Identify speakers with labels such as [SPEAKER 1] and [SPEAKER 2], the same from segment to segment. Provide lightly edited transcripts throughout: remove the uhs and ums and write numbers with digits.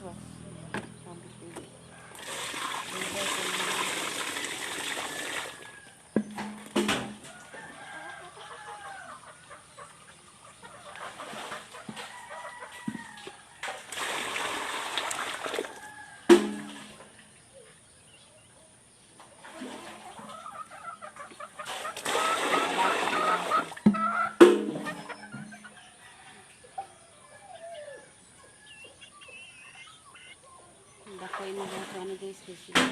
[SPEAKER 1] Wash. Sabi ko. Dugay ko na. Dako ini guys, ano guys, guys, guys.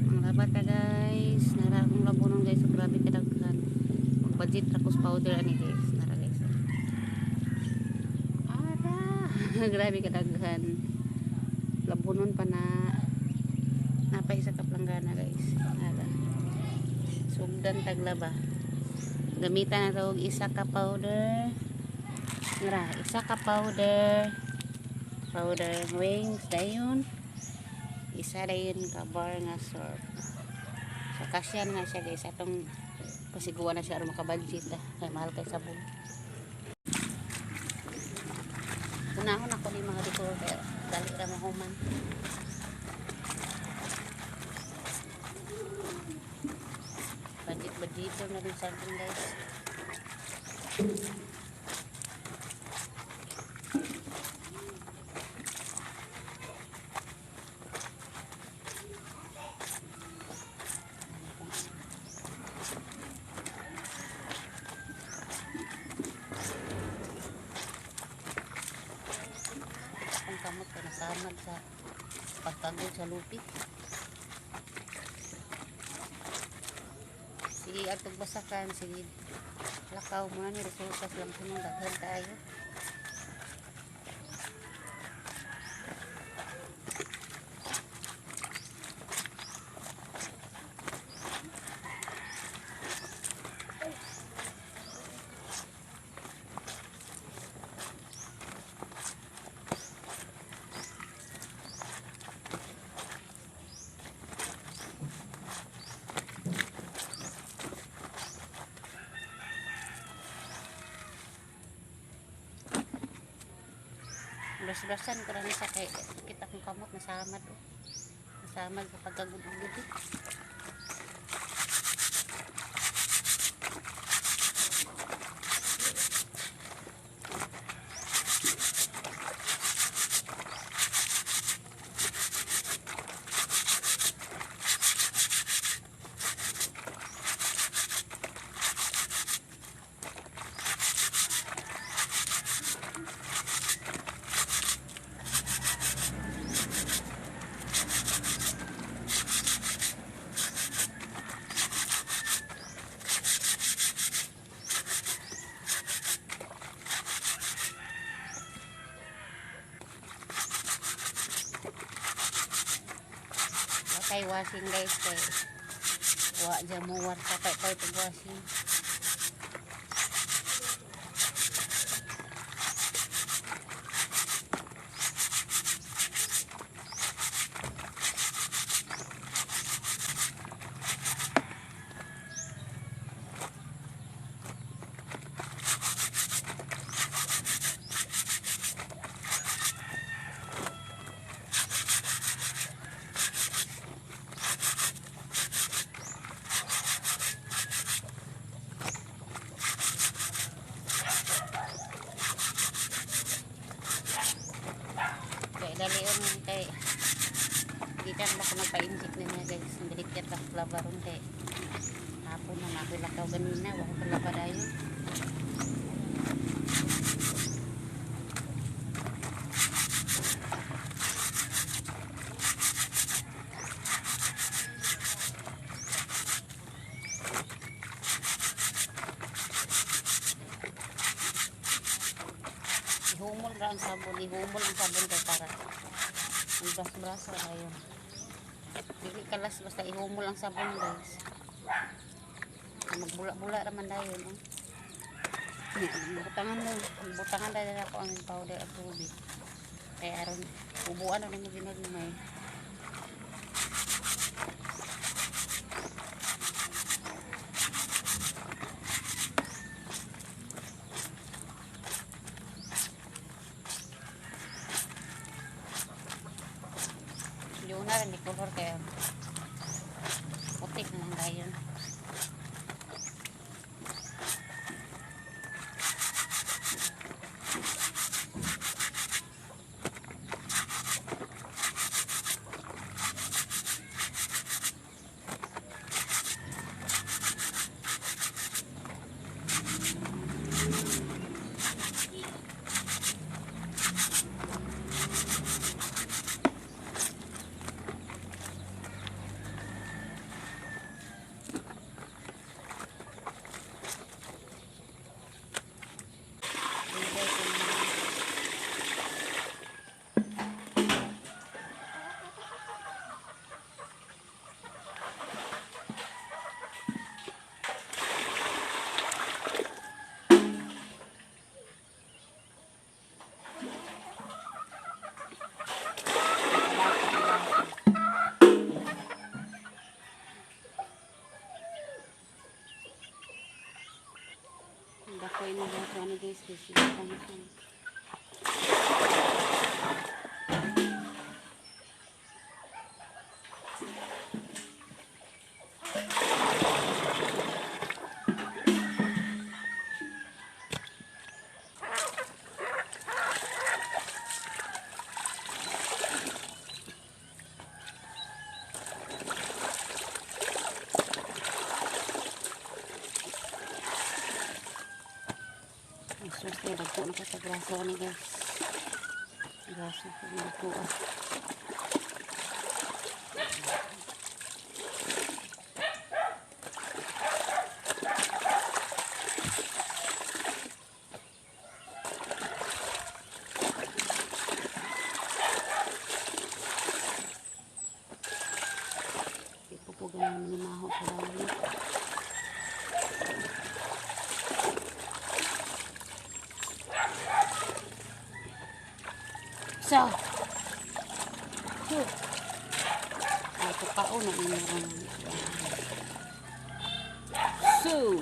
[SPEAKER 1] Ang labat ka guys, nara akong labunon guys, so grabe ka daghan. Mag-budget ra ko sa powder ani guys, nara guys. Ara, grabe ka daghan. Labunon pa na napay sa kaplanggana guys. Ara. Sugdan taglaba. Gamitan na og isa ka powder. Nara, isa ka powder. Powder wings dayon. Isa dayon ka bar nga syrup. So kasya na siya guys atong pasiguan na siya aron makabudget ah. Kay mahal kay sabon. Unahon ako ni mga dito kay dali ra mahuman. Budget budget na rin sa akin guys. Akong kamot kay nasamad sa pagtagod sa lupit. Sige, atog basakan, sige. Lakaw mo na ni resulta lang sunod daghan tayo. Bras-brasan ko rin sa kay kita kong kamot nasamad oh. Nasamad sa pagkagud-ugod eh. Wa kay washing guys kay wa dyan mo warta kay kay pag washing. Kay dalion kay di kan ba ko nagpa-inject na niya guys. Ang dali ka laba ron kay hapon na ako lakaw ganina wa ko laba dayon. Ihumol ra ang sabon, ihumol ang sabon kay para ang bras-brasa dayon. Dili kalas basta ihumol ang sabon guys. Magbula-bula raman dayon oh. Butangan mo, butangan dahil ako ang powder at tubig. Kaya aron ubuan na mo ginagmay. Yung na rin, di color kaya putik na lang dayon. Dakoy na ba ano guys, kasi tama. Sus, na dagko na ka sa braso ni guys. Braso ko dagko ah. Ipupugan naman ni Maho sa dami. So, two. Ay, kakao na inyo. So,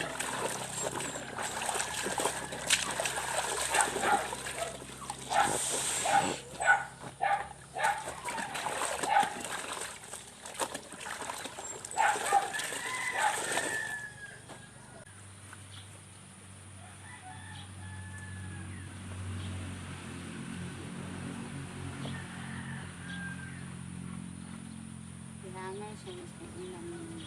[SPEAKER 1] Kailangan siya sa ilang.